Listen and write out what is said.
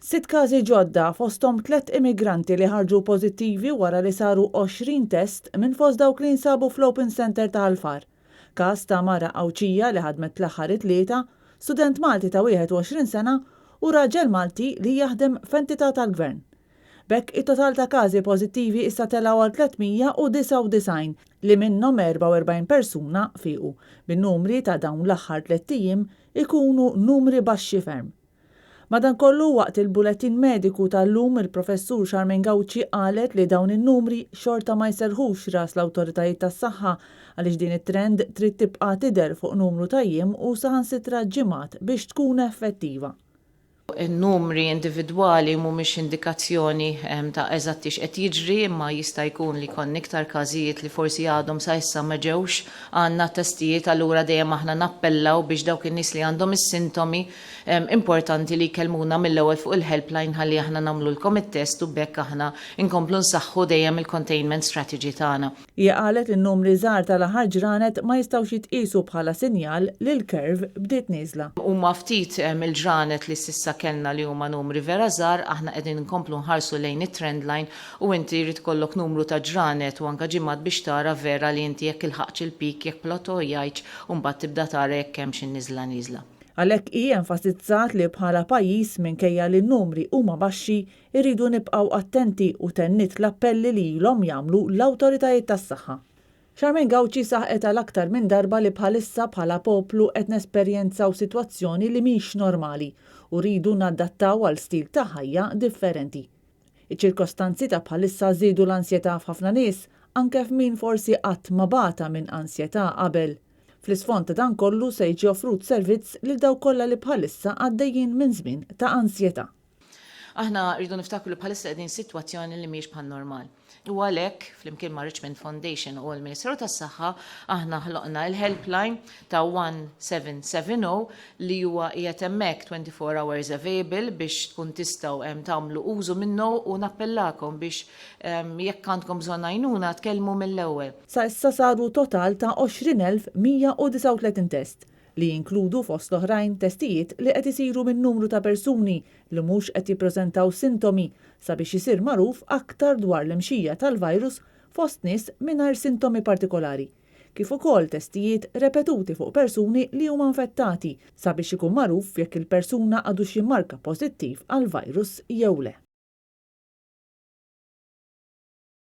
Sitt każi ġodda fosthom tlett immigranti li ħarġu pożittivi wara li saru 20 test minn fost dawk li jinsabu fl-Open Centre ta' Ħal Far. Każ ta' mara Għawdxija li ħadmet l-aħħar it-Tlieta, student Malti ta' 21 sena u raġel Malti li jaħdem f'entità tal-Gvern. B'hekk it-total ta' każi pożittivi issa telgħu għal 399 li minnhom 44 persuna fiequ, bin-numri ta' dawn l-aħħar tlett ijiem ikunu numri baxxi ferm. Madankollu waqt il-bulettin mediku tal-lum il-Professur Charmaine Gauci qalet li dawn in-numri xorta ma jserrħux ras l-awtoritajiet tas-saħħa għaliex din it-trend trid tibqa' tidher fuq numru ta' jiem u saħansitra ġimgħat biex tkun effettiva. In-numri individwali mhumiex indikazzjoni ta' eżatt x'qed jiġri imma jista' jkun li jkollna iktar każijiet li forsi għadhom sa issa ma ġewx għandna testijiet allura dejjem aħna nappellaw biex dawk in-nies li għandhom is-sintomi importanti li jkellmuna mill-ewwel fuq il-helpline ħalli aħna nagħmlulkom it-test u b'hekk aħna nkomplu nsaħħu dejjem il-containment strategy tagħna. Hija qalet li n-numri żgħar tal-aħħar ġranet ma jistgħux jitqiesu bħala sinjal li l-curve bdiet nieżla. Huma ftit il-ġranet li s'issa kellna li huma numri vera żgħar, aħna qegħdin inkomplu nħarsu lejn it-trend line u inti jrid ikollok numru ta' ġranet u anke ġimgħat biex tara vera li inti jekk ilħaqtx il-peak, jekk plateaujajtx u mbagħad tibda tara jekk hemmx in-niżla nieżla. Għalhekk hi enfasizzat li bħala pajjiż minkejja li n-numri huma baxxi Irridu nibqgħu attenti u tenniet l-appelli li ilhom jagħmlu l-awtoritajiet tas-saħħa. Charmaine Gauci saħqet għal aktar minn darba li bħalissa bħala poplu qed nesperjenzaw sitwazzjoni li mhix normali u rridu nadattaw għal stil ta' ħajja differenti. Iċ-ċirkostanzi ta' bħalissa żiedu l-ansjetà f'ħafna nies, anke f'min forsi qatt ma bata minn ansjetà qabel. Fl-isfond ta' dan kollu se jiġi offrut servizz lil dawk kollha li bħalissa għaddejjin minn żmien ta' ansjetà. Aħna rridu niftakru li bħalissa qegħdin sitwazzjoni li mhijiex bħal normal. U għalhekk, flimkien ma' Richmond Foundation u l-Ministeru tas-Saħħa, aħna ħloqna il-helpline ta' 1770 li huwa qiegħed hemmhekk 24 hours available biex tkun tistgħu tagħmlu użu minnu u nappellakom biex jekk għandkom bżonn għajnuna tkellmu mill-ewwel. Sa issa saru total ta' 20,139 test, li jinkludu fost l-oħrajn testijiet li qed isiru minn numru ta' persuni li mhux qed jippreżentaw sintomi sabiex isir magħruf aktar dwar l-imxija tal-virus fost nies mingħajr sintomi partikolari, kif ukoll testijiet repetuti fuq persuni li huma infettati sabiex ikun magħruf jekk il-persuna għadux jimmarka pożittiv għall-virus jew le.